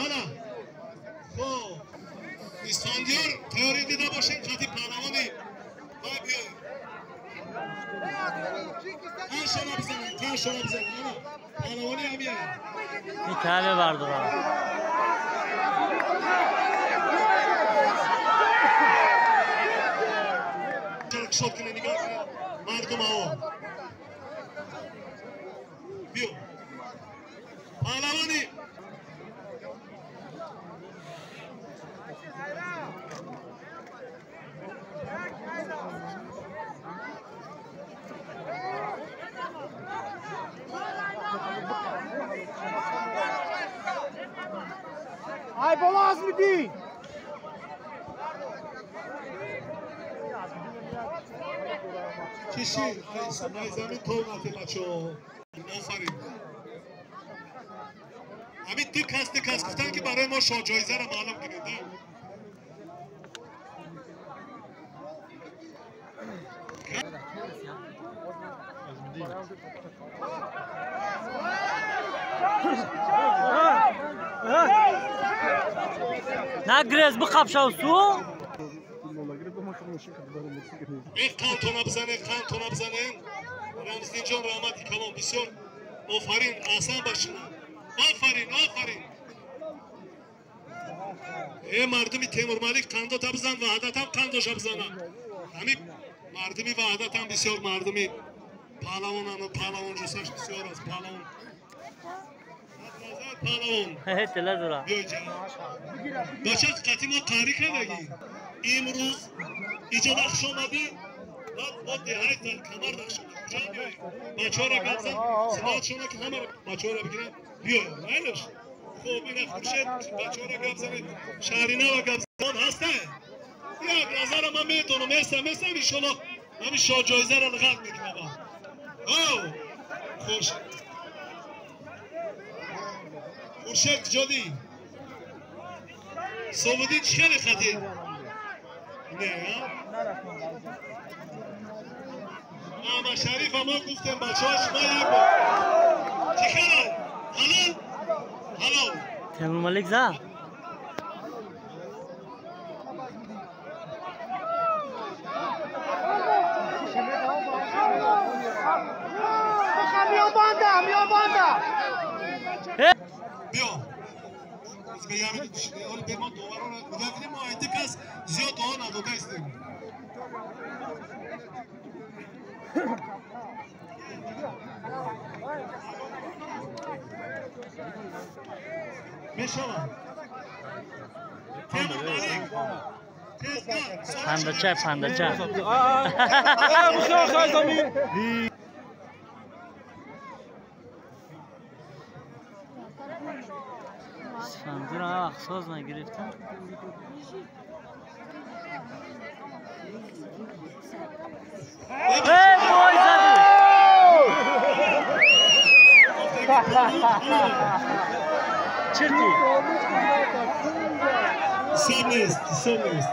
Ана. Хоб. Исфандиёр тайёрӣ дида бошед хати паҳлавони вай биёед. Қаншона бизанед, қаншона бизанед. Ана, паҳлавони ҳамияд. Италия бардорад. Шод кунед, нигоҳ кунед. Мардум аво. Биё. Паҳлавони Ай, бола Азмиддин! Киши, ай замин тов нате бачаҳо. Офарин. Ҳамин ду кас гуфтанд ки барои мо шоҳҷоизаро маълум кунед. Нагрез биқапшав су. Эх, қандтона бизанед, қандтона бизанед. Рамзиддинҷон, раҳмати калон, бисёр офарин, аҳсан ба шумо. Офарин, офарин. Э, мардуми Темурмалик қандота бизан, Ваҳдатам қандоша бизанад. Ҳамин мардуми Ваҳдатам бисёр мардуми паҳлавонану паҳлавон ҷусаш бисёр аст, паҳлавон. Паҳлавон. Тила дора. Биёй ҷа. Бача қати мо қаҳрӣ кардагӣ. Имрӯз иҷода хуш омадӣ. Баъд мо деҳаи дар камар дахш омадӣ. Куҷо биёй? Бачаҳоро гап зан, синоатшона ки ҳамаро бачаҳоро бигиранд. Биёй, майлаш. Хуб, ина Хуршед, бачаҳоро гап занед. Шаҳринава гап зан ҳаста? Як назара ман медонам, местам, местам, иншоллоҳ ҳамин шоҳҷоизаро лиғат мекунам. Ов, Хуршед. Хуршед куҷо дӣ? Собудин чӣ хеле хатир? Не, Аҳмад Шариф мо гуфтем бачаҳо шумо як бор. Чӣ хеле? Ҳалол? Ҳалол. Темурмалик за. Биё. Мо доваронро нигоҳ кунем, мо айти кас зиёд дуо надода истем. Мешавад. Темурмалик. Пандача, пандача. Сандура вақт соз нагирифта. Эй, бой зади! Чирти. Ҳисоб нест, ҳисоб нест.